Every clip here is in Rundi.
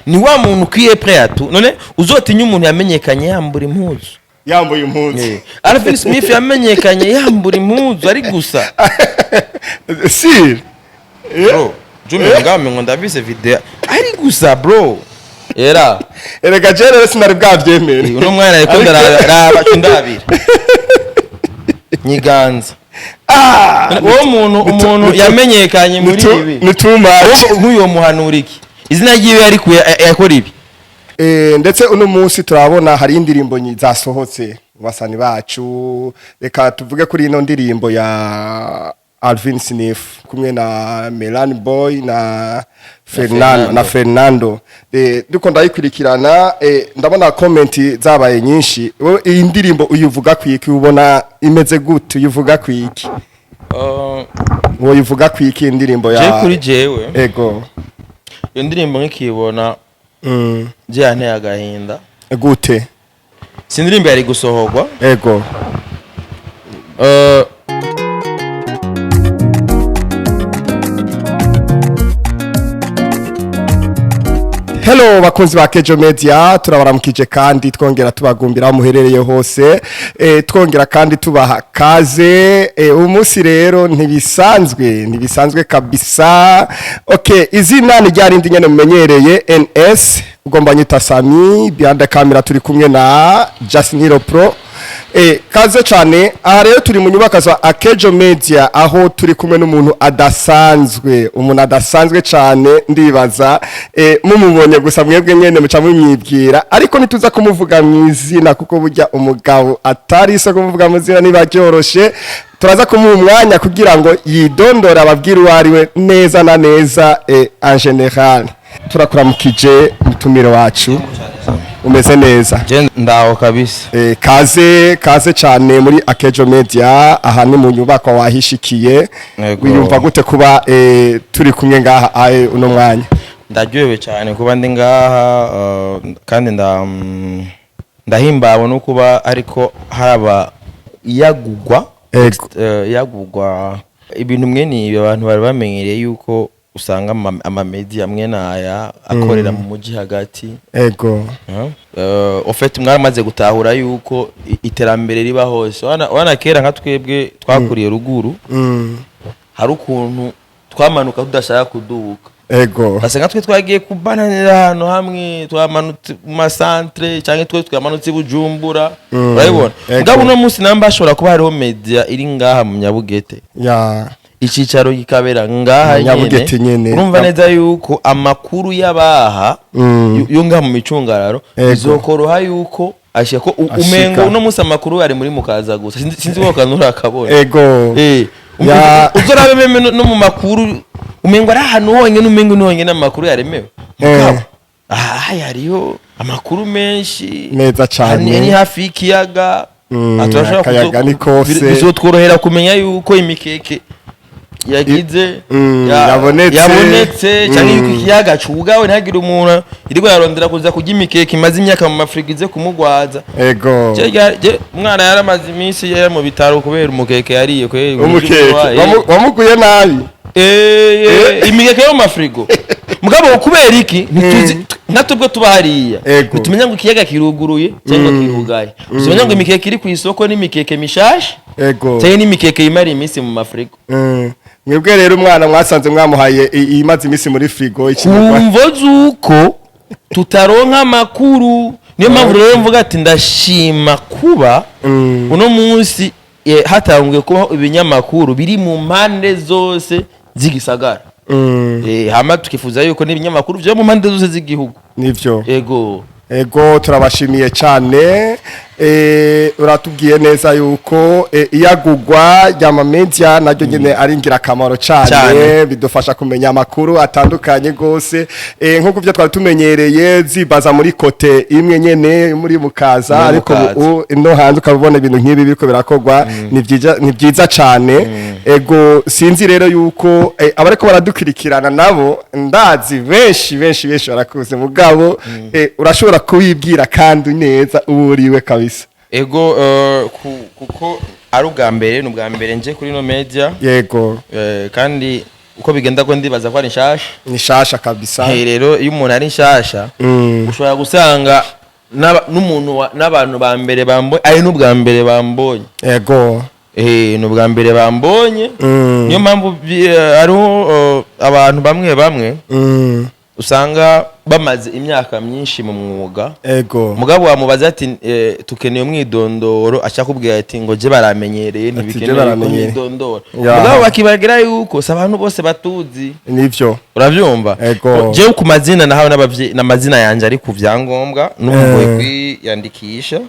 Ni wa muntu ukwiye prêt à tout. None uzotinya umuntu yamenyekanye yambura impuzu? Yambaye impuzu. Alvin Smith yamenyekanye yambura impuzu ari gusa. Si. Bro, jume ngaho ngo ndavise video ari gusa, bro, era. Erega je rero sinari bwavyemere. Uno mwana ariko ndaraba ndabira nyiganza. Uwo muntu yamenyekanye muri ibi. Ni too much. Nk'uyo muhanura iki? Izina ryiwe yarikuye yakora ibi. Ndetse uno munsi turabona hari indirimbo zasohotse mu basani bacu. Reka tuvuge kuri ino ndirimbo ya Alvin Smith kumwe na Melan Boy na Fernando na Fernando. Duko ndayikurikirana, ndabona comment zabaye nyinshi. Wowe iyi ndirimbo uyivuga kwiki? Ubona imeze gute? Uyivuga kwiki? Wowe uyivuga kwiki indirimbo Je ya kuri jewe, ego iyo ndirimbo nkikibona, je yanteye agahinda. Gute? Si indirimbo yari gusohorwa. Ego. Hello bakunzi ba Kejo Media, turabaramukije kandi twongera tubagumbira aho muherereye hose, twongera kandi tubaha kaze. Uyu munsi rero ntibisanzwe kabisa. Okay, izina ni ryarindi nyene mumenyereye, NS, ugomba nyita Sami. Behind the camera turi kumwe na Justin Hero Pro. Kaze cyane. Aha rero turi mu nyubako za Akejo Media, aho turi kumwe n'umuntu adasanzwe, umuntu adasanzwe cyane. Ndibaza mumubonye gusa mwebwe nyene muca mumwibwira, ariko ntituza kumuvuga mu izina kuko burya umugabo atari so kumuvuga mu izina niba ryoroshe. Turaza kumuha umwanya kugira ngo yidondore, ababwire uwo ari we neza na neza. En général turakuramukije mutumire wacu, umeze neza? Je ndaho kabisa. Kaze kaze cyane muri Akejo Media. Aha ni mu nyubako wahishikiye. Yego. Wiyumva gute kuba turi kumwe ngaha aye uno mwanya? Ndaryohewe cyane kuba ndi ngaha, kandi ndahimbawe no kuba ariko haraba iyagugwa. Ego. Iyagugwa ibintu mwene ibi. Abantu bari bamenyereye yuko usanga amamedia amwe n'aya akorera mu mujyi hagati. Ego. Au fait mwaramaze gutahura yuko iterambere riba hose. Wana kera nka twebwe twakuriye ruguru, hari ukuntu twamanuka tudashaka kuduka. Ego. Basa nka twe twagiye kubananira ahantu hamwe, twamanutse mu masantre cyangwa twe twamanutse i Bujumbura, urabibona. Ego. Mugabo uno munsi namba hashobora kuba hariho media iri ngaha mu Nyabugete, ya icicaro kikabera ngaha. Mu Nyabugete nyene. Urumva neza yuko amakuru y'abaha yo ngaha mu micungararo Ego. bizokoroha yuko ashika ko Ashika. umengo uno munsi amakuru ari muri mukaza gusa. Sinzi ko kanura akabona. Ego. Uzorabe meme no mu makuru umengo ari ahantu honyine, umengo ni honyine amakuru yaremewe. Mugabo aha hariyo amakuru menshi. Meza cane. Ni hafi y'ikiyaga. Aha turashobora Akayaga ni kose. Bizotworohera kumenya yuko imikeke yagize yabonetse. Yabonetse cyangwa yuko ikiyaga cugawe, ntihagire umuntu iriko yarondera kuza kurya imikeke imaze imyaka mu mafrigo ize kumugwaza. Ego. Umwana yaramaze iminsi yari mu bitaro kubera umukeke yariye kweri. Umukeke wamuguye nabi. Imikeke yo mu mafrigo. Mugabo kubera iki ntituzi natubwo tuba hariya? Ego. Ntitumenya ngo ikiyaga kiruguruye cyangwa kirugaye. Tumenya ngo imikeke iri ku isoko n'imikeke mishasha ego cyangwa n'imikeke imara iminsi mu mafrigo. Mwebwe rero umwana mwasanze mwamuhaye imaze iminsi muri frigo ikinyarwanda. Kumvo z'uko tutaronka amakuru, niyo mpamvu rero mvuga ati ndashima kuba uno munsi hatanguye kubaho ibinyamakuru biri mu mpande zose z'igisagara. Hama tukifuza yuko n'ibinyamakuru byo mu mpande zose z'igihugu. Nivyo. Ego. Ego, turabashimiye cyane. Uratubwiye neza yuko iyagugwa ry'ama media naryo nyene ari ingirakamaro cyane. Cyane. Bidufasha kumenya amakuru atandukanye gose, nkuko byo twari tumenyereye zibaza muri côté imwe nyene muri mukaza, Muri ariko Mukaza. ubu no hanze ukabona ibintu nk'ibi biriko birakorwa, ni byiza cyane. Ego, sinzi rero yuko abariko baradukurikirana nabo ndazi benshi benshi benshi barakuze, mugabo urashobora kubibwira kandi neza uwo uriwe kabisa. Ego, kuko ari ubwa mbere, ni ubwa mbere nje kuri no media. Yego. Kandi Uko bigenda ko ndibaza ko ari nshasha. Ni shasha kabisa. Rero iyo umuntu ari nshasha, ushobora gusanga n'umuntu n'abantu ba mbere bambonye ari n'ubwa mbere bambonye. Ni ubwa mbere bambonye. Niyo mpamvu hariho abantu bamwe bamwe usanga bamaze imyaka myinshi mu mwuga, mugabo wamubaza ati tukeneye umwidondoro, aca akubwira ati ngo je baramenyereye, Ati, je ntibikenewe ko baramenyereye. mwidondoro. Mugabo bakibagira yuko si abantu bose batuzi. Nivyo. Uravyumva? Ego. Jewe ku mazina nahawe n'abavyeyi, n'amazina yanje ari ku vyangombwa, n'ubu kwiyandikisha.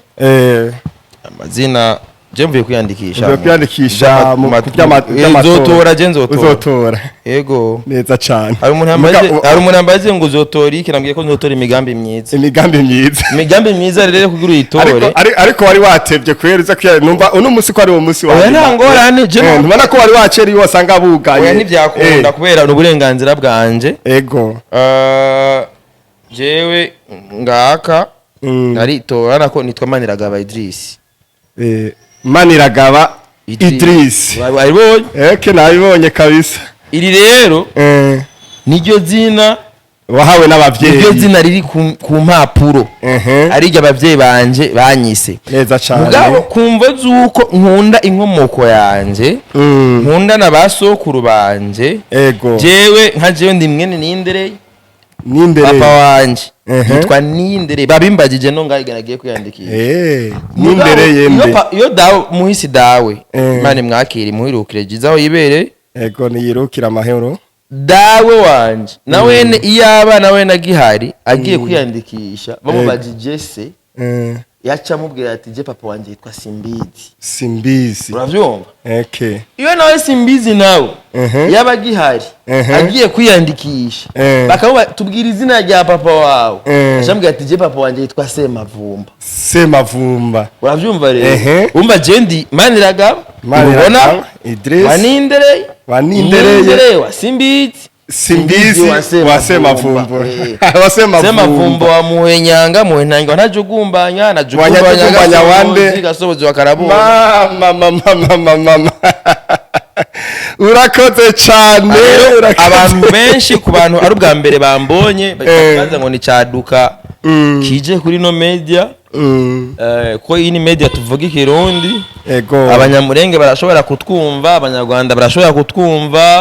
Amazina je mvuye kwiyandikisha. Uvuye kwiyandikisha ku vy'amatora. Nzotora, je nzotora. Uzotora. Yego. Neza cane. Hari umuntu hari umuntu yambaje ngo uzotora iki, nambwiye ko nzotora imigambi myiza. Imigambi myiza. Imigambi myiza rero kugira uyitore. Ariko wari watevye kubera uza numva uno musi ko ari uwo musi wa Oya, nyuma. nta ngorane, ntubona ko wari waceriye, wasanga bugaye. Oya, ntibyakunda kubera ni uburenganzira bwanje. Jewe ngaka naritora nako nitwa Maniragaba Idris. Maniragaba Idris. Wabibonye? Eke, nabibonye kabisa. Iri rero niryo zina Wahawe n'abavyeyi. Niryo zina riri ku mpapuro, ariryo abavyeyi banje banyise. Neza cane. Mugabo kumva zuko nkunda inkomoko yanje, nkunda na ba sokuru banje. Jewe nka jewe ndi mwene Nindere. Nindere. Papa wanje yitwa Nindere, babimbagije no ngaho nagiye kwiyandikisha. Nindere. Mugabo, Yende. iyo dawe muhisi dawe, Imana imwakire imuhirukire jiza aho yibereye. Ego, niyirukira amahoro. Dawe wanje nawene iyaba nawene agihari, agiye kwiyandikisha bamubajije se, yaca amubwira ati je papa wanje yitwa Simbizi. Simbizi. Uravyumva? Okay. Iyo nawe Simbizi nawe yaba agihari, agiye kwiyandikisha, bakamuba tubwira izina rya papa wawe, acamubwira ati je papa wanje yitwa Semavumba. Semavumba. Uravyumva rero? Umva, je ndi Maniragaba. Maniragaba, ubona Idris. Wanindereye. Wanindereye. Nindereye wa Simbizi. Simbizi wa Semavumba. Wa Semavumba. Semavumba. Wa Muhenyanga, Muhenyanga ntajugumbanya, najugumbanya. Wanyajugumbanya wande? Gasobozi wa Karabona. Mama, mama, mama, mama, urakoze cane. Rero Urakoze. abantu benshi, ku bantu ari ubwa mbere bambonye, baza ngo ni caduka kije kuri no media. Ko iyi ni media tuvuga ikirundi. Abanyamurenge barashobora kutwumva, abanyarwanda barashobora kutwumva,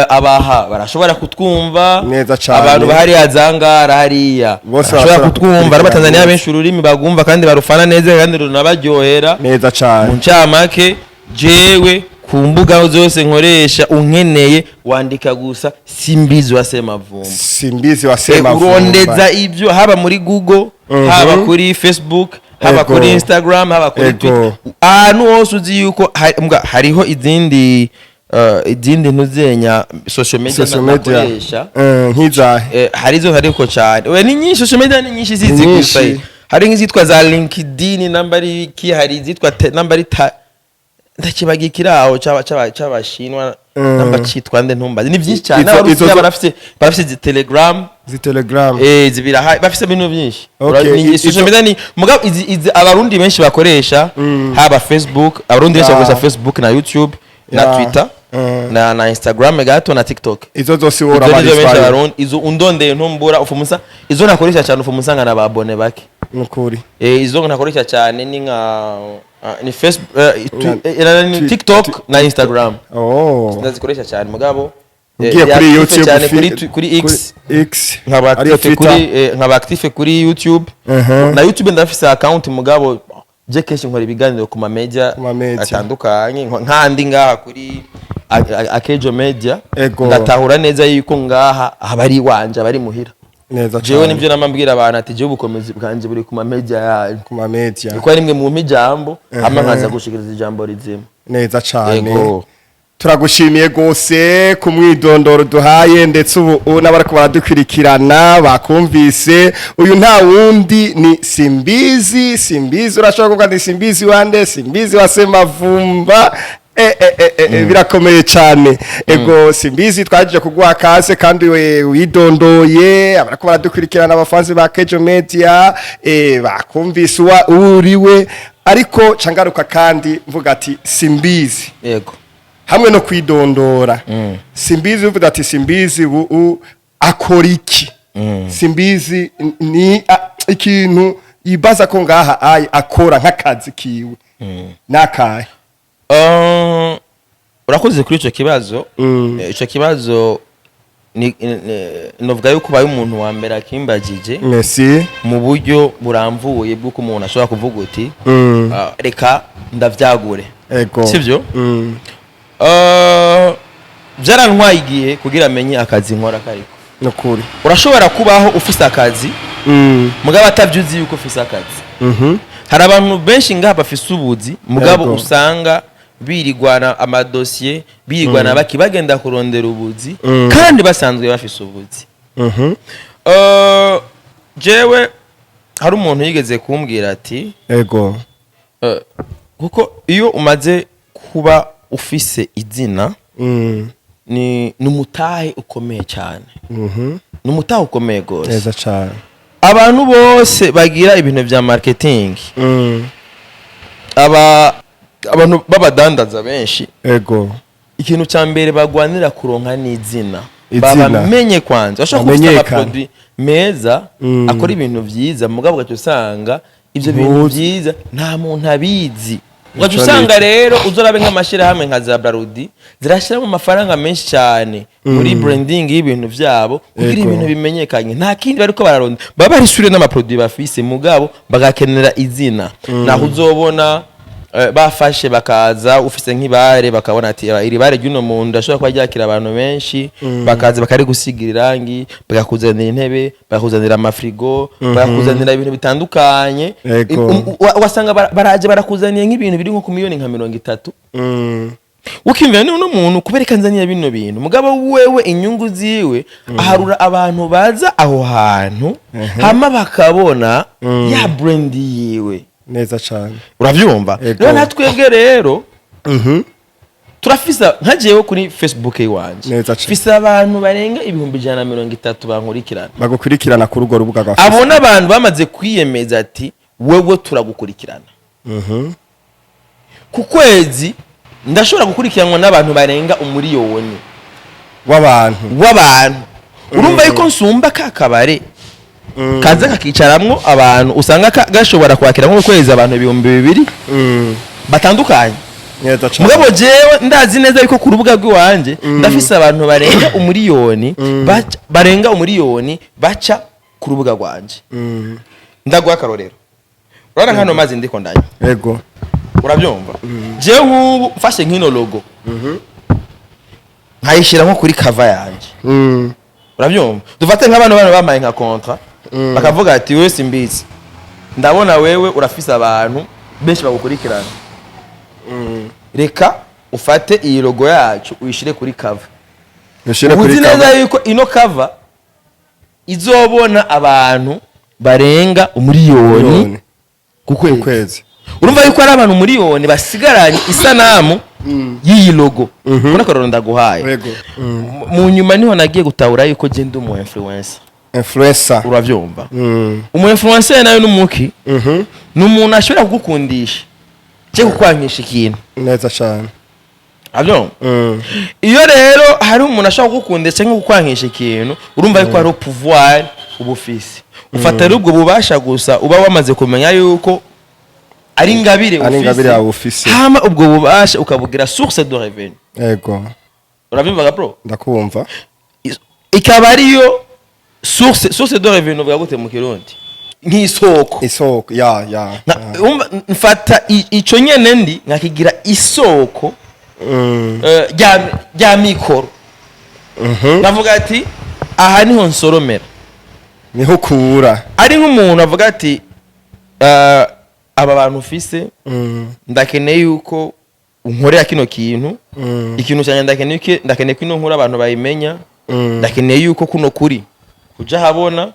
abaha barashobora kutwumva. Neza cane. Abantu bahariya zangara hariya Bose barashobora barashobora kutwumva. kudukurikirana N'abatanzaniya neza. benshi ururimi bagumva kandi barufana neza kandi runabaryohera. Neza Mu cane. ncamake, jewe ku mbuga zose nkoresha, unkeneye wandika gusa Simbizi wa Semavumba. Simbizi wa Semavumba. Urondeza ibyo haba muri Google, haba kuri Facebook, haba kuri Instagram, haba kuri Twitter, ahantu hose uzi yuko mbwa, hariho izindi ntuzenya social media Social media. nakoresha. Nk'izahe? Hari izo ntariko cyane. Oya, ni nyinshi, social media ni nyinshi zizi Ni gusa. nyinshi. Hari nk'izitwa za LinkedIn, namba ari iki, hari izitwa namba ari ta ndakibaga ikiraho c'abashinwa, namba citwa nde, ntumbaze, ni byinshi cyane. N'abarusiya barafise izi Telegram. Zi Telegram. Zibiraha, bafise ibintu byinshi. Ni social media, ni mugabo izi abarundi benshi bakoresha, haba Facebook, abarundi benshi bakoresha Facebook na YouTube na Twitter na Instagram gato na TikTok. Izo zose wowe Izo nizo benshi urabarizwayo. abarundi, izo undondeye ntumbura, ufumusa izo nakoresha cyane, ufumusa na ababone bake. Nukuri. Izo nakoresha cyane ni nka ni Facebook, ni TikTok na Instagram. Ndazikoresha cyane mugabo Ugiye ndi kuri active YouTube, cyane kuri X. Kuri X Nkaba ariyo active Twitter. Nkaba active kuri YouTube. Na YouTube ndafise account, mugabo je kenshi nkora ibiganiro ku ma media Ku ma media. atandukanye, nkandi ngaha kuri Akejo Media. Ndatahura neza yuko ngaha aba ari iwanje, aba ari muhira. Neza Jewe cane. nivyo namambwira abantu ati jewe ubukomezi bwanje buri ku ma media yanyu, Ku ma media. kuko ari mwe mumpa ijambo, hama nkaza gushikiriza ijambo rizima. Neza cane. Ego. Turagushimiye gose ku mwidondoro duhaye, ndetse ubu n'abariko baradukurikirana bakumvise. Uyu nta wundi ni Simbizi. Simbizi, urashobora kuvuga ni Simbizi wande? Simbizi wa Semavumba. Birakomeye cyane. Ego Simbizi, twaje kuguha kaze kandi we widondoye, abariko baradukurikirana, abafanzi ba Kejo Media bakumvise uwa uriwe. Ariko cangaruka kandi mvuga ati Simbizi, Yego. Hamwe no kwidondora, Simbizi uvuga ati Simbizi ubu akora iki? Simbizi ni ikintu yibaza ko ngaha ay akora nk'akazi kiwe nakahe? Urakoze kuri ico kibazo. Ico kibazo novuga yuko ubaye umuntu wa mbere akimbagije Merci. mu buryo buramvuye bw'uko umuntu ashobora kuvuga uti "Ah, reka ndavyagure." Ego. Sivyo? Mm. Byarantwaye igihe kugira amenye akazi nkora kariko. Nukuri. Urashobora kubaho ufise akazi, mugabo atavyuzi yuko ufise akazi. Hari abantu benshi ngaha bafise ubuzi, mugabo usanga birigwana amadosiye, birigwana baki bagenda kurondera ubuzi kandi basanzwe bafise ubuzi. Jewe hari umuntu yigeze kumbwira ati kuko iyo umaze kuba ufise izina, ni umutahe ukomeye cyane, ni umutahe ukomeye gose. Neza cyane. Abantu bose bagira ibintu vya marketing, aba abantu b'abadandaza benshi, ikintu cya mbere bagwanira kuronka n'izina. Izina. Babamenye kwanza. Bashobora kuba ufite Bamenyekane. amaproduit meza, akora ibintu vyiza, mugabo ugaca usanga ivyo bintu Ntuzi. vyiza nta muntu abizi. Ugaca Ico usanga nico. rero uzorabe nk'amashirahamwe nka za Brarudi zirashyiramo amafaranga menshi cyane muri branding y'ibintu vyabo kugira ibintu bimenyekanye. Nta kindi bariko bararonda, baba barishure n'amaproduit bafise, mugabo bagakenera izina. Naho uzobona bafashe bakaza ufise nk'ibare, bakabona ati "Ah, iri bare ry'uno muntu ashobora kuba ryakira abantu benshi", bakaza bakari gusigira irangi, bakakuzanira intebe, bakakuzanira amafrigo, bakakuzanira ibintu bitandukanye. Ugasanga baraje barakuzaniye nk'ibintu biri nko ku miliyoni nka 30, ukiyumvira niba uno muntu kubereka nzaniye bino bintu. Mugabo wewe inyungu ziwe aharura abantu baza aho hantu, hama bakabona ya brand yiwe. Neza cyane. Uravyumva? Ego. Rero natwebwe rero turafisa, nka jewe kuri Facebook iwanje Neza cane. mfise abantu barenga 130,000 bankurikirana. Bagukurikirana kuri urwo rubuga rwa Abo Facebook. n'abantu bamaze kwiyemeza ati wewe turagukurikirana. Ku kwezi ndashobora gukurikiranwa n'abantu barenga 1 miliyoni w'abantu. W'abantu. Urumva yuko nsumba ka kabare kaza kakicaramwo abantu, usanga gashobora kwakira nko kwezi abantu 2000 batandukanye. Neza cyane. Mugabo jewe ndazi neza yuko ku rubuga rw'iwanje ndafise abantu barenga 1 miliyoni, barenga 1 miliyoni baca ku rubuga rwanje. Ndaguha akarorero. Urabona nk'ano mazi ndiko ndanywa? Ego. Urabyumva? Jewe nk'ubu mfashe nk'ino logo nkayishyira nko kuri cover yanjye, urabyumva, dufate nk'abantu bano bamaye nka contrat, bakavuga ati wewe Simbizi, ndabona wewe urafise abantu benshi bagukurikirana, reka ufate iyi logo yacu uyishyire kuri cover. Ushire kuri Uzi neza cover. yuko ino cover izobona abantu barenga 1 miliyoni Miliyoni. ku kwezi. Kwezi. Urumva yuko ari abantu 1 miliyoni basigaranye isanamu y'iyi logo. Ubona akarorero ndaguhaye? Ego. Mu nyuma niho nagiye gutahura yuko je ndi umu influencer. Influencer. Uravyumva? Umu influencer nawe n'umuki ni umuntu ashobora kugukundisha cyangwa kukwankisha ikintu. Neza cyane. Uravyumva? Iyo rero hari umuntu ashobora kugukundisha cyangwa kukwankisha ikintu, urumva yuko hari pouvoir uba ufise. Ufata rero ubwo bubasha gusa uba wamaze kumenya yuko ari ingabire Ari ingabire yawe ufise. Hama ubwo bubasha ukabugira source de revenu. Ego. Uravyumvaga, bro? Ndakumva. Ikaba ariyo source de revenu, uvuga gute mu Kirundi? Nk'isoko. Isoko ya. Umva, mfata ico nyene ndi nkakigira isoko rya mikoro. Navuga ati aha niho nsoromera. Niho ukura. Ari nk'umuntu avuga ati aba bantu ufise, ndakeneye yuko unkorera kino kintu, ikintu cyane ndakeneye ko ino nkuru abantu bayimenya, ndakeneye yuko kuno kuri kuja habona,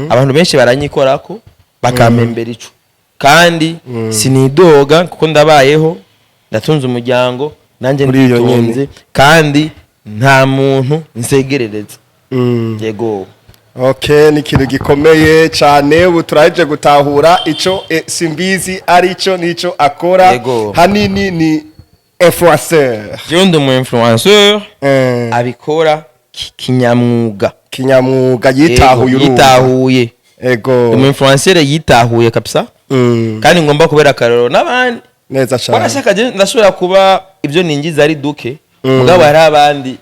abantu benshi baranyikorako bakampembera ico, kandi sinidoga kuko ndabayeho, ndatunze umuryango nanjye, Kuri iyo nyene. nditunze kandi nta muntu nsegerereza. Yego. Okay, ni ikintu gikomeye cyane. Ubu turaje gutahura ico Simbizi ari cyo nico akora. Yego. Hanini ni influenceur. Jewe ndi umu influenceur abikora kinyamwuga. Kinyamwuga, yitahuye. Yego, Urumva. Yitahuye. Umu influenceur yitahuye kabisa kandi ngomba kubera akarorero n'abandi. Neza cyane. Wanashaka je ndashobora kuba ibyo ninjiza ari duke, mugabo hari abandi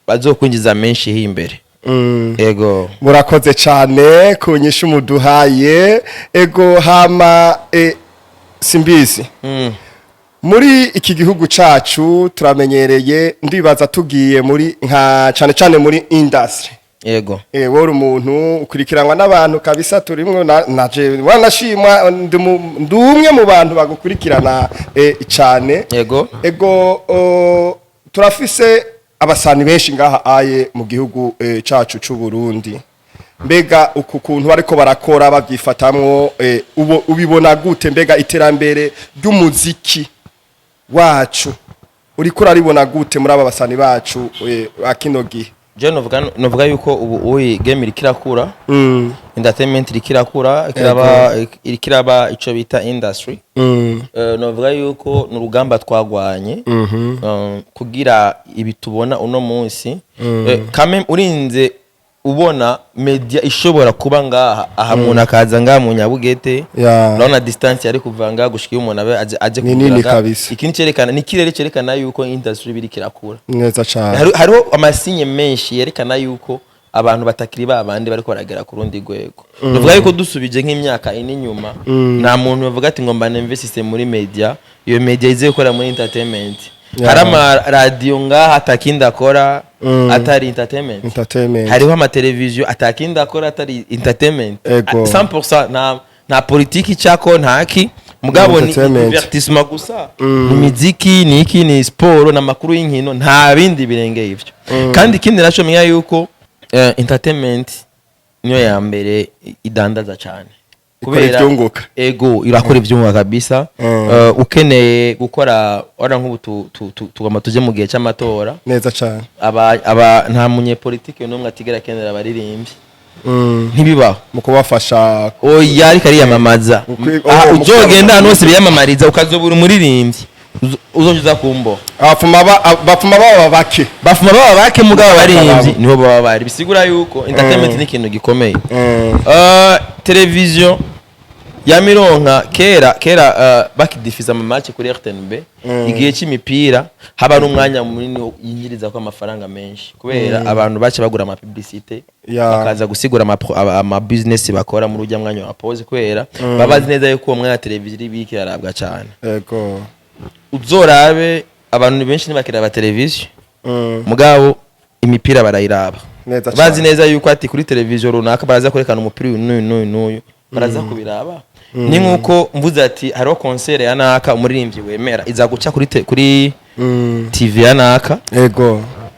bazokwinjiza menshi himbere. Ego. Murakoze cyane ku nyishu muduhaye. Ego, hama simbizi, muri iki gihugu cacu turamenyereye, ndibaza tugiye muri nka cyane cyane muri industry, wowe uri umuntu ukurikiranwa n'abantu kabisa, turimwo naje wanashimwa, ndi umwe mu bantu bagukurikirana cyane. Ego, turafise abasani benshi ngaha aye mu gihugu cacu c'u Burundi. Mbega uku kuntu bariko barakora babyifatamwo, ubibona gute? Mbega iterambere ry'umuziki wacu uriko uraribona gute muri aba basani bacu ba kino gihe? Je novuga yuko ubu uyi game iriko irakura, entertainment iriko irakura, iriko iraba ico bita industry. Novuga yuko ni urugamba twagwanye kugira ibi tubona uno munsi. Kame urinze ubona media ishobora kuba ngaha aha, umuntu akaza ngaha mu Nyabugete, urabona distance yari kuva ngaha gushika iyo umuntu abe aje Ni kugura nini ngaha. kabisa. Iki cerekana, ni ikirere cerekana yuko industry biriko irakura. Neza cane. Hariho ama signes menshi yerekana yuko abantu batakiri ba bandi, bariko baragera ku rundi rwego. Nuvuga yuko dusubije nk'imyaka 4 inyuma, nta muntu bavuga ati ngo mbane investisse muri media, iyo media ize gukora muri entertainment. Hari amaradiyo ngaha atakindi akora atari entertainment. Entertainment. Hariho amateleviziyo atakindi akora atari entertainment. 100%, nta politiki icako, ntaki, mugabo ni Entertainment. divertissement gusa, ni miziki, ni iki, ni siporo n'amakuru y'inkino, nta bindi birengeye ivyo. Kandi ikindi naco menya yuko entertainment niyo ya mbere idandaza cyane. Ikora ivyunguka. Ego, irakora ivyunguka kabisa. Ukeneye gukora ora nk'ubu tugomba tuje mu gihe cy'amatora. Neza cane. Aba nta munyepolitike n'umwe atigera akenera abaririmbyi, ntibibaho. Mu kubafasha. Oya, ariko ariyamamaza. Aha, Oh, mu uzogenda ahantu kwiyamamaza. hose biyamamariza, ukazobura umuririmbyi, uzoja uza kumboha. Bapfuma baba bake. Bafuma baba bake, mugabo abaririmbyi Bakababo. nibo baba bari. Bisigura yuko entertainment ni ikintu gikomeye. Televiziyo ya mironka kera kera, bakidifiza ama match kuri RTNB, igihe c'imipira haba n'umwanya munini yinjiriza ko amafaranga menshi, kubera abantu bace bagura ama publicité, bakaza gusigura ama business bakora muri ujya mwanya wa pause, kubera baba bazi neza yuko uwo mwanya televiziyo ibika irarabwa cyane. Uzorabe, abantu benshi ntibakiraba televiziyo, mugabo imipira barayiraba. Neza Bazi cane. neza yuko ati kuri televiziyo runaka baraza kwerekana umupira uyu n'uyu n'uyu n'uyu, baraza kubiraba. Ni nkuko mvuze ati hariho concert ya naka, umuririmbyi wemera, iza guca kuri TV ya naka.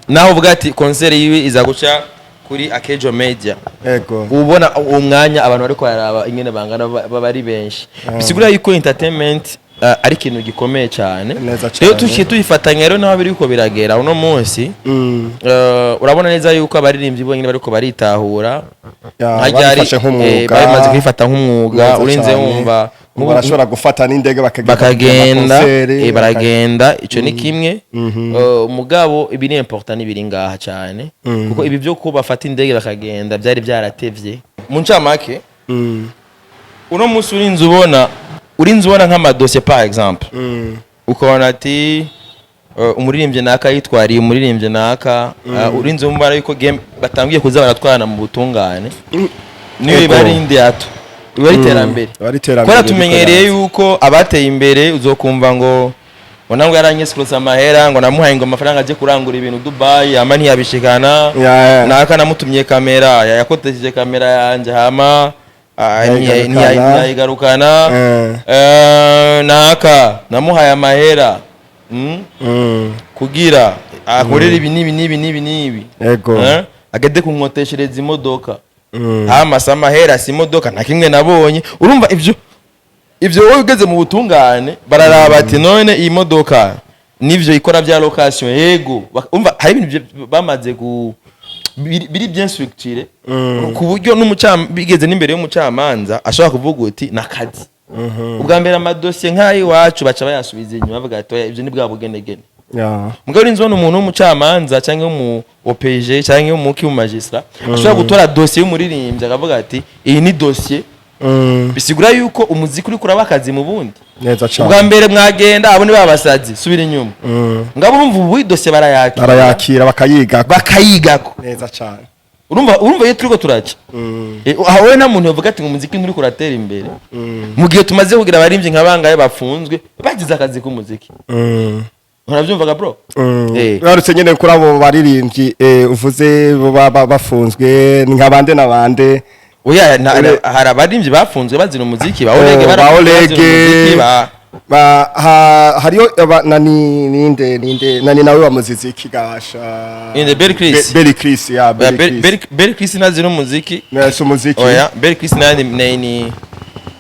Naho uvuga ati concert yiwe iza guca kuri Akejo Media, ubona uwo mwanya abantu bariko bararaba ingene bangana, baba ari benshi. Bisigura yuko entertainment ari ikintu gikomeye cyane. Neza Rero cane. tuciye tuyifatanya rero naho biriko biragera uno munsi, urabona neza yuko abaririmbyi bonyine bariko baritahura. Ya, Nka ryari, babifashe nk'umwuga. Bamaze kubifata nk'umwuga. Neza Urinze cane. wumva Ubu barashobora gufata n'indege bakagenda, bakagenda, ama concert, baragenda. Ico ni kimwe. Mugabo ibi ni important, n'ibiri ngaha cyane, kuko ibi byo ko bafata indege bakagenda byari byaratevye. Mu ncamake, uno munsi urinze ubona nk'amadosiye, par exemple, ukabona ati umuririmbyi naka yitwariye umuririmbyi naka, urinze umubara yuko game batangiye kuza baratwarana mu butungane, niyo iba ari indi hato, iba ari iterambere. Iba ari iterambere. Kubera tumenyereye riko yuko abateye imbere uzokumva ngo nangwe yaranyeskurutse amahera, ngo namuhaye ngo amafaranga aje kurangura ibintu Dubai, hama ntiyabishikana, naka namutumye kamera, yakotesheje kamera yanje, hama Ntiyayigarukana. Ntiyayigarukana. Naka namuhaye amahera, kugira akorere ibi n'ibi n'ibi n'ibi n'ibi. Agende kunkoteshereza imodoka, hama si amahera, si imodoka, nta kimwe nabonye. Urumva ivyo wowe ugeze mu butungane bararaba ati none iyi modoka nivyo ikora bya location? Yego. Umva, hari ibintu bamaze ku biri bien structuré, ku buryo bigeze n'imbere y'umucamanza ashobora kuvuga uti nakazi. Ubwa mbere amadosiye nk'ay'iwacu baca bayasubiza inyuma, bavuga ati: "Oya, ibyo ni bwa bugenegene." Mugabo urinze ubona umuntu w'umucamanza cyangwa w'umu OPG cyangwa w'umuki w'umumagistrat ashobora gutora dosiye y'umuririmbyi akavuga ati: "Iyi ni dosiye." Bisigura yuko umuziki uri kuraba akazi mu bundi. Neza cyane. Ubwa mbere mwagenda abo ni babasazi, subira inyuma. Ngabo urumva ubu idosiye barayakira. Barayakira, bakayiga. Bakayigako. Neza cyane. Urumva iyo turiko turaca, aho wowe nta muntu yovuga ati ngo umuziki nturi kuratera imbere, mu gihe tumaze kugira abaririmbyi nka bangahe bafunzwe bagize akazi k'umuziki. Urabyumvaga, bro? Ugarutse nyine kuri abo baririmbyi, uvuze bo bafunzwe, ni nka bande na bande? Oya, hari abaririmbyi bafunzwe bazira umuziki, ba Olege. Oh, ba Barafunzwe bazira Olege. umuziki, ba Hariyo nani, ninde nani nawe wamuziziki gasha? Inde, Berry Chris? Berry Chris, ya. Oya, Berry Chris. Berry Chris ntazira umuziki. Nese umuziki. Oya, Berry Chris nani ni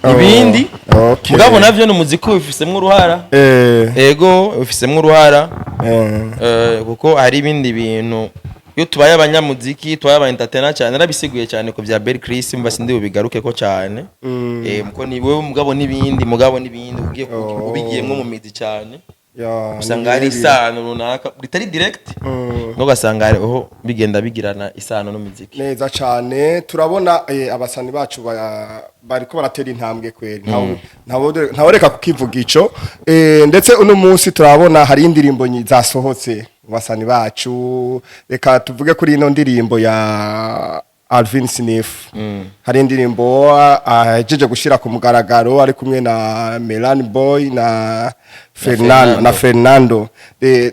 Oh, ibindi. okay. Mugabo navyo ni umuziki ubifisemwo uruhara. Ego, ubifisemwo uruhara. Kuko hari ibindi bintu iyo tubaye abanyamuziki, tubaye aba entertainer cyane. Narabisiguye cyane ku bya Berry Chris, mba sindi bubigaruke ko cyane. Muko ni wewe, mugabo n'ibindi, mugabo n'ibindi ugiye ubigiyemwo mu mizi cyane, usanga hari ni birebire. isano runaka ritari direct, ngo ugasanga hariho bigenda bigirana isano n'umuziki. Neza cyane. Turabona abasani bacu bariko baratera intambwe kweri, ntawe reka kukivuga ico. Ndetse uno munsi turabona hari indirimbo zasohotse mu basani bacu. Reka tuvuge kuri ino ndirimbo ya Alvin Smith. Hari indirimbo ahejeje gushira ku mugaragaro ari kumwe na Melan Boy na Fernando, na Fernando.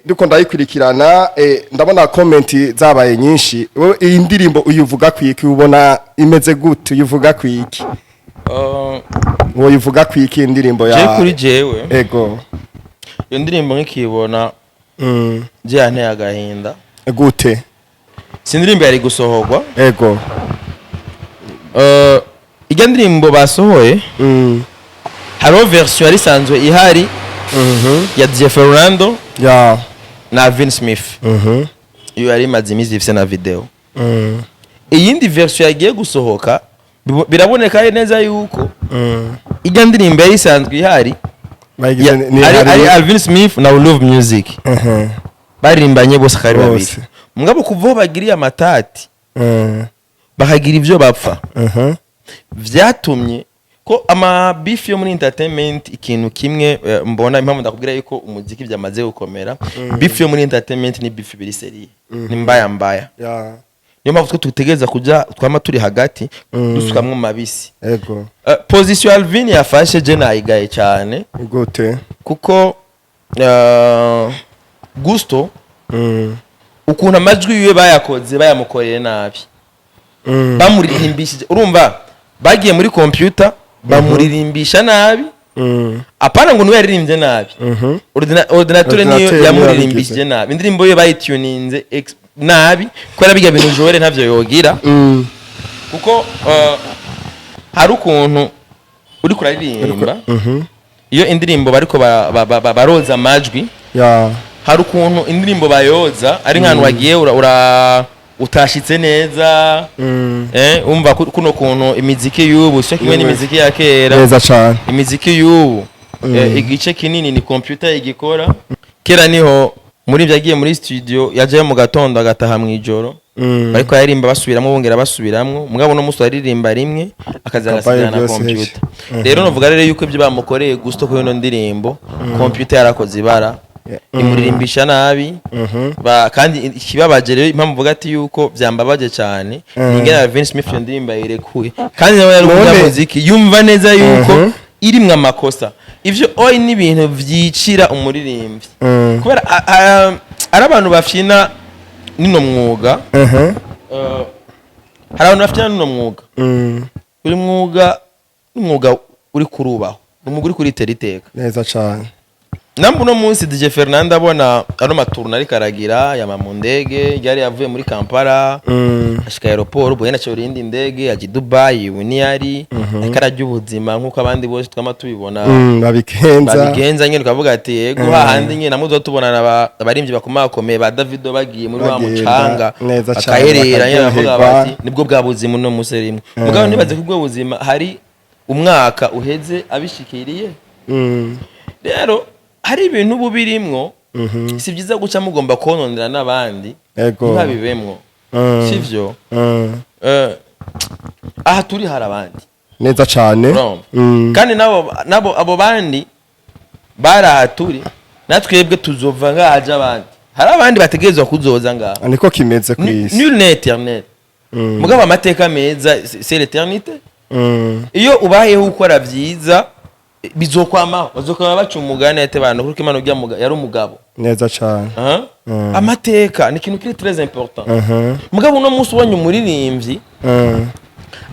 Ndiko ndayikurikirana, ndabona comment zabaye nyinshi. Wowe iyi ndirimbo uyivuga kwiki? Ubona imeze gute? Uyivuga kwiki? Woyivuga kwiki indirimbo ya Je, kuri jewe, ego iyo ndirimbo nkikibona, je yanteye agahinda. Gute? Si indirimbo yari gusohorwa. Ijya ndirimbo basohoye, hariho version yari isanzwe ihari ya DJ Fernando na Alvin Smith. Iyo yari imaze iminsi ifise na video. Iyindi version yagiye gusohoka, biraboneka neza yuko ijya ndirimbo yari isanzwe ihari Bayigize ari Alvin Smith na Love Music baririmbanye bose akari babiri. Bose. Mugabo kuva aho bagiriye amatati, bakagira ibyo bapfa, vyatumye ko amabifu yo muri entertainment, ikintu kimwe, mbona impamvu ndakubwira yuko umuziki byamaze gukomera, beef yo muri entertainment ni beef biri sérieux, ni mbaya mbaya. Niyo mpamvu twe tutegereza kuja twama turi hagati, dusukamwo mabisi. Position Alvin yafashe, je nayigaye cyane. Gute? Kuko Gusto, ukuntu amajwi yiwe bayakoze, bayamukoreye nabi. Bamuririmbishije, urumva bagiye muri computer bamuririmbisha nabi. Apana ngo niwe yaririmbye nabi. Ordinateur niyo Ordinateur niyo yamuririmbishije yabigize. nabi. Indirimbo ye bayituninze nabi, kubera bijya bintu Joel ntavyo yogira. Kuko hari ukuntu uri kuraririmba, iyo indirimbo bariko baroza amajwi, hari ukuntu indirimbo bayoza ari nk'ahantu wagiye utashitse neza. Umva kuno kuntu imiziki y'ubu sio kimwe n'imiziki ya kera. Neza cyane. Imiziki y'ubu, igice kinini ni computer igikora. Kera niho muri ibyo yagiye muri studio, yajayo mu gatondo agataha mu ijoro. Bariko yaririmba basubiramwo, bongera basubiramwo. Mugabo no musi aririmba rimwe akaza Akabaye agasigara na byose. computer. Rero novuga rero yuko ibyo bamukoreye Gusto kuri ino ndirimbo, computer yarakoze ibara, imuririmbisha nabi. Kandi ikibabaje rero, impamvu mvuga ati yuko byambabaje cyane, ni ingene Alvin Smith iyo ndirimbo yayirekuye, kandi nawe yari umunyamuziki, yumva neza yuko irimwo amakosa. Ivyo oyi ni ibintu vyicira umuririmbyi, kubera ari abantu bafyina nino mwuga. Hari abantu bafyina nino mwuga. Uyu mwuga ni umwuga uri kurubaho, ni umwuga uri kuritera iteka. Neza cyane. Namba uno munsi DJ Fernando abona ano maturuna ariko aragira yama mu ndege, yari yavuye muri Kampala, ashika aéroport, ubwo yenda irindi ndege aja i Dubai. Ubu niyari ariko ararya ubuzima nk'uko abandi bose twama tubibona. Babigenza. Babigenza nyine, ukavuga ati yego, hahandi nyine namwe tubonana abarimvyi bakomakomeye ba Davido bagiye muri wa Bagenda, mucanga, neza cane, bakaherera nyine, bavuga bakaryoherwa. bati nibwo bwa buzima uno munsi rimwe. Mugabo ntibaze ko ubwo buzima hari Umwaka uheze abishikiriye. Rero hari ibintu ubu birimwo, si byiza guca mugomba kononera n'abandi. Ntibabibemwo. Sivyo? Aha turi hari abandi. Neza cane. Urumva? Kandi nabo abo bandi bari aha turi, natwebwe tuzova ngaha haje abandi. Hari abandi bategerezwa kuzoza ngaha. Niko kimeze ku isi. Nul n'est éternel. Mugabo amateka meza, c'est l'éternité. Iyo ubayeho ukora byiza, bizokwamaho, bazokwama baca umugani ati abantu kuko Imana urya yari umugabo. Neza cane. Aha. Amateka ni ikintu kiri très important. Mugabo uno munsi ubonye umuririmbyi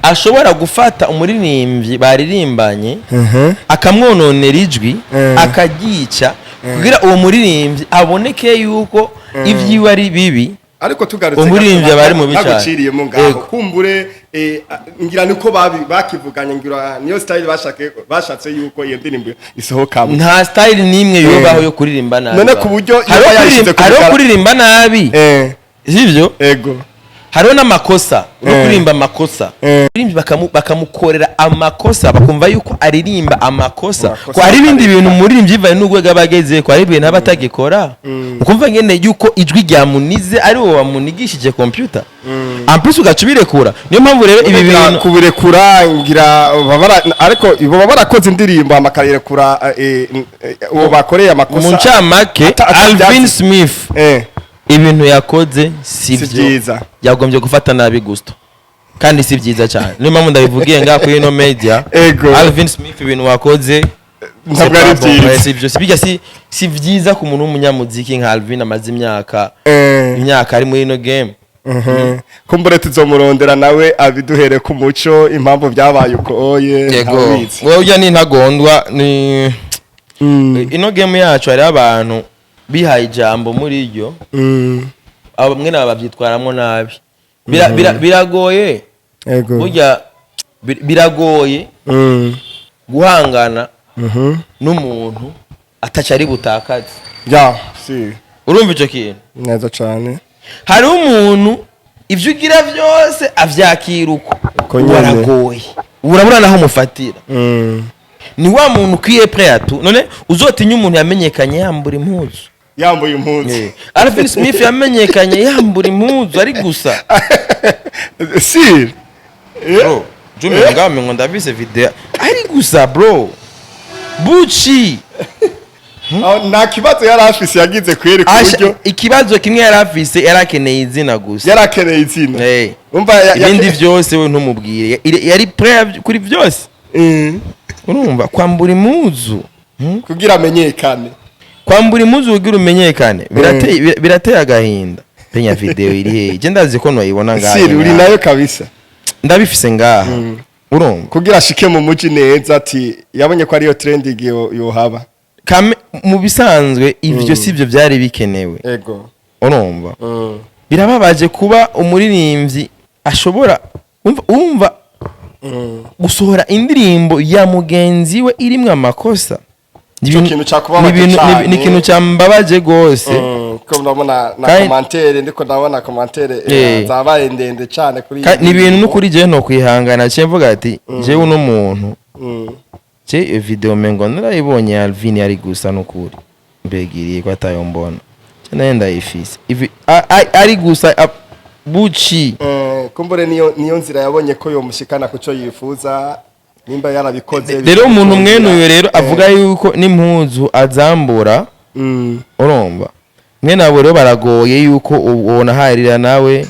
ashobora gufata umuririmbyi baririmbanye, akamwononera ijwi, akaryica kugira uwo muririmbyi aboneke yuko ibyiwe ari bibi. Ariko tugarutse Umuririmbyi gato, aba ari mubi cane. naguciriyemo ngaho. Yego. Kumbure ngira niko bakivuganye, ngira niyo style bashatse yuko iyo ndirimbo isohokamo. Nta style n'imwe yubaho yo kuririmba nabi. None ku buryo Hariho yoba yayishyize ku hariho kuririmba nabi, sivyo? Ego. Hariho n'amakosa no kuririmba amakosa. Umuririmbyi bakamukorera amakosa, bakumva yuko aririmba amakosa. Amakosa. Ko hari ibindi bintu umuririmbyi bivanye n'urwego aba ageze ko hari ibintu aba atagikora, ukumva nyene yuko ijwi ryamunize ari wowe wamunigishije computer, en plus ugaca ubirekura. Niyo mpamvu rero ibi Ngira bintu kubirekura, ngira ariko baba barakoze indirimbo amakayirekura uwo bakoreye amakosa. Mu ncamake, Alvin Smith, ibintu yakoze si Si byo. byiza. Yagombye gufata nabi Gusto, kandi si byiza cyane. Niyo mpamvu ndabivugiye ngaha kuri ino media. Ego. Alvin Smith, ibintu wakoze Ntabwo ari c'est pas bon. byiza. Si byo, si bijya, si byiza ku muntu w'umunyamuziki nka Alvin amaze imyaka imyaka ari muri ino game. Kumbure tuzomurondera nawe abiduhere ku muco impamvu byabaye uko oye. Yego. Ntawizi. Wowe ujya ni intagondwa ni ino game yacu, hariho abantu bihaye ijambo muri ryo. Abo mwe nabo babyitwaramwo nabi. Biragoye. Burya biragoye guhangana n'umuntu ataca ari butakaze. Ya si. Urumva ico kintu? Neza cane. Hariho umuntu ibyo ugira byose avyakira uko. Uko nyene. Waragoye, urabura naho umufatira. Ni wa muntu ukwiye prêt à tout. None uzotinya umuntu yamenyekanye yambura impuzu? Yambaye impuzu. Alvin Smith yamenyekanye yambura impuzu ari gusa. Si. Bro, Jumi, ngaho ngo ndabise video ari gusa, bro, buci. Aho nta kibazo yari afise yagize kweri ku buryo Ikibazo kimwe yari afise, yari akeneye izina gusa. Yari akeneye izina. Umva Ibindi byose we ntumubwire. Yari prêt kuri byose. Urumva kwambura impuzu, Kugira amenyekane. Kwambura impuzu kugira umenyekane birateye agahinda. Penya video iri hehe? Je ndazi ko noyibona ngaha. Si uri nayo kabisa. Ndabifise ngaha, urumva? Kugira ashike mu muji neza, ati yabonye ko ariyo trending yohaba. Mu bisanzwe ivyo sivyo byari bikenewe. Urumva, birababaje kuba umuririmbyi ashobora umva gusohora indirimbo ya mugenzi we irimwo amakosa. Ni Ico kintu cakubabaje cane. Ni ikintu cyambabaje gose. Ko ndabona na commentaire, ndiko ndabona commentaire zabaye ndende cane kuri Ni ibintu n'ukuri jewe no kwihangana cye mvuga ati jewe uno muntu, je iyo video mengo narayibonye, Alvin yari gusa, n'ukuri mbegiriye ko atayo mbona, je nayo ndayifise. Ari gusa buci. Kumbure niyo nzira yabonye ko yomushikana kuco yifuza, nimba yarabikoze. Rero umuntu mwene uyu rero avuga yuko n'impuzu azambura, urumva mwene abo rero baragoye yuko wonaharira nawe,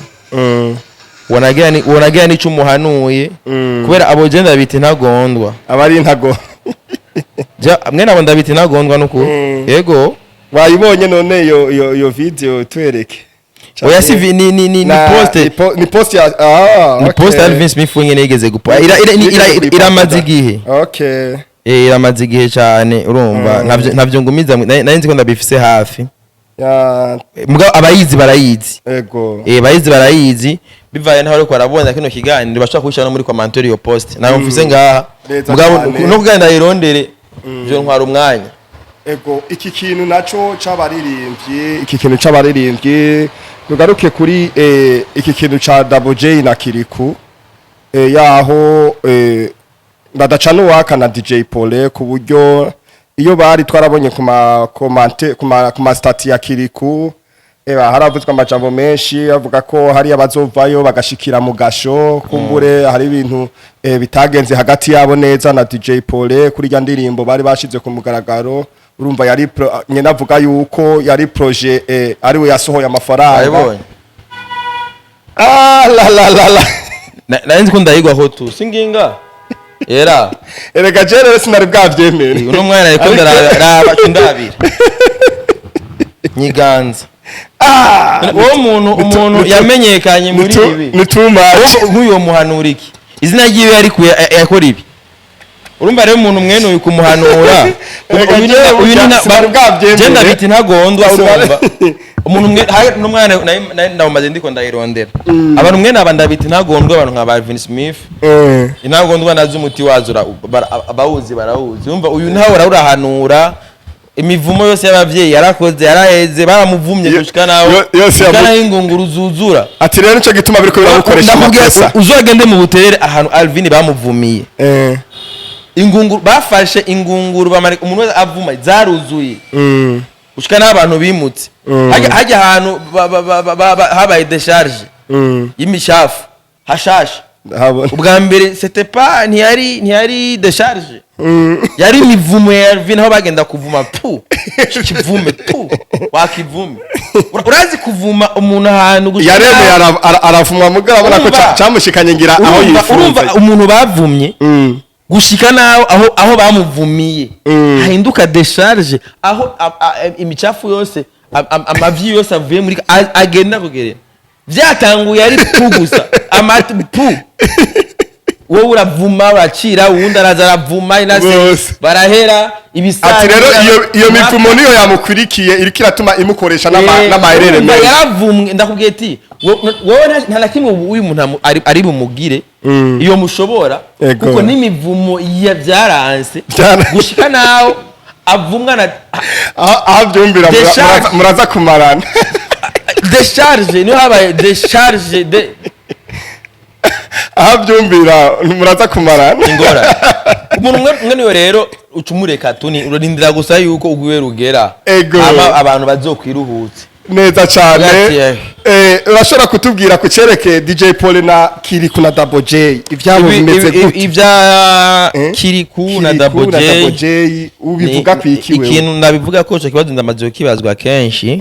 wonagira n'ico umuhanuye, kubera abo je ndabita intagondwa. Aba ari intago. Mwene abo ndabita intagondwa n'ukuri. Yego. Wayibonye none iyo video? Twereke. Oya, si ni post. Ni post ya ah. Ni post Alvin Smith wenyene yigeze gupo iramaze igihe. Iramaze igihe cyane, urumva ntavyo ngumiza, nari nzi ko ndabifise hafi. Mugabo abayizi barayizi. Bayizi barayizi, bivaye naho ariko barabona kino kiganiro, bashobora kubishyira no muri commentaire iyo post nayo mfise ngaha. Neza Mugabo cane. no kugira ndayirondere byo ntwara umwanya. Ego, iki kintu naco c'abaririmbyi, iki kintu c'abaririmbyi, tugaruke kuri iki kintu ca Double J na Kiriku, yaho badacana uwaka na DJ Pole, ku buryo iyo bari twarabonye ku ma commentaires, ku ma statuts ya Kiriku, eba haravuzwe amajambo menshi avuga ko hari abazovayo bagashikira mu gasho. Kumbure hari ibintu bitagenze hagati yabo neza na DJ Pole kuri rya ndirimbo bari bashize ku mugaragaro. Urumva yari nyene avuga yuko yari projet, ari we yasohoye amafaranga. Ayibonye. Ah la la la la. Nari nzi ko ndayigwaho tu singinga era. Erega je rero sinari bwavyemere. Uno mwana ariko ndaraba ndabira nyiganza. Ah. Uwo muntu yamenyekanye muri ibi. Ni too much. Nk'uyu muhanura iki? Izina ryiwe yarikuye yakora ibi. Urumva rero umuntu mwene uyu kumuhanura Erega uyu ni jewe uyu ni sinari bwavyemere. Je ndabita intagondwa. Urumva umuntu mwe hari n'umwana nari ndawumaze ndiko ndayirondera. Abantu mwene aba ndabita intagondwa, abantu nka ba Alvin Smith. Intagondwa nazo umuti wazo abawuzi barawuzi. Urumva uyu ntawe urahanura, imivumo yose y'abavyeyi yarakoze, yaraheze, baramuvumye gushika naho yose gushika naho ingunguru zuzura. Ati rero nico gituma biriko biramukoresha Ndakubwira, amakosa. uzogende mu Buterere ahantu Alvin bamuvumiye. Ingunguru bafashe, ingunguru bamarika umuntu wese avuma, zaruzuye gushika n'abantu bimutse. Hajya ahantu habaye décharge y'imicafu hashasha. Ndahabona. Ubwa mbere c'était pas, ntiyari décharge, yari imivumo ya Alvin, aho bagenda kuvuma pu kivume pu wakivume. Urazi kuvuma umuntu ahantu gushika Yaremeye aravumwa, mugabo abona ko Urumva? camushikanye ngira aho Urumva yifuza. umuntu bavumye gushika naho aho bamuvumiye hahinduka décharge, aho imicafu yose, amavi yose avuye muri agenda kugerera. Vyatanguye ari pu gusa, amatu pu, wowe uravuma uracira, uwundi araza aravuma inase Bose. barahera ibisari. Ati rero iyo mivumo niyo yamukwirikiye, iriko iratuma imukoresha n'amaherere Urumva menshi. yaravumwe. Ndakubwiye ati wowe nta na kimwe ubu uyu muntu ari bumugire iyo mushobora Ego. kuko n'imivumo ya byaranse gushika naho avumwa na Aho abyumvira Décharge. muraza kumarana. Décharge niyo habaye décharge de Aho abyumvira muraza kumarana. Ingorane umuntu umwe niwe rero uca umureka tuni, urarindira gusa yuko ugwiwe rugera. Ego. Hama abantu bazokwiruhutse. Neza cyane. Ati, eh. Urashobora kutubwira ku cerekeye DJ Paul na Kiriku na Double J, ibyabo bimeze gute? Ibya Eh? Kiriku na Kiriku Double na J. Double J ubivuga ku iki wewe? Ikintu ndabivuga ko ico kibazo ndamaze kukibazwa kenshi.